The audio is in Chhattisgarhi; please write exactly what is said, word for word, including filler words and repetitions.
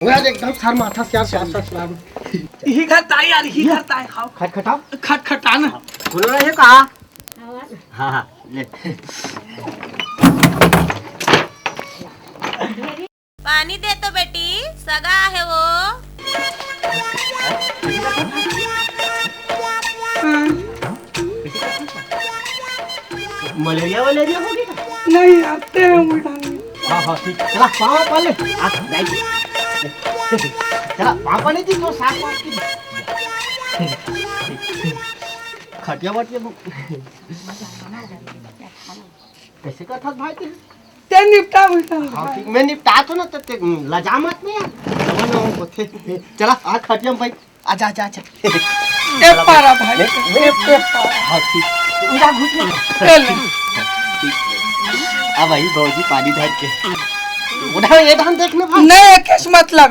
वो यार एकदम सर माथा सियार, सियार, सियार, सियार। इही घर ताई यार, इही घर ताई, खाओ। खटखटाओ। खटखटा ना। सुनो ना, ये कहा? हाँ, हाँ, ले। पानी दे तो बेटी, सगा है वो। मलेरिया वलेरिया हो गया? नहीं, आते हैं उल्टा। हाँ, हाँ, ठीक। चला, पाँव पा ले। आ, जाए। चला, पाँव पा ले जी, तो साथ बात की। खटिया वटिया। कैसे करथस भाई तू? ते निपटा उल्टा। हाँ, ठीक, मैं निपटा तो ना, तो ते लजा मत नहीं यार। लजा ना हो, होथे। चला, आज खटिया में भाई। आजा, आजा, आजा। ए पारा भाई, मैं, मैं, ए, ए पारा। हाँ, ठीक। उधर घुस ले। ए ले। ठीक। आ भाई, भौजी पानी धर के। उधर ये धान देखने भाई। नहीं, एक केस मतलब।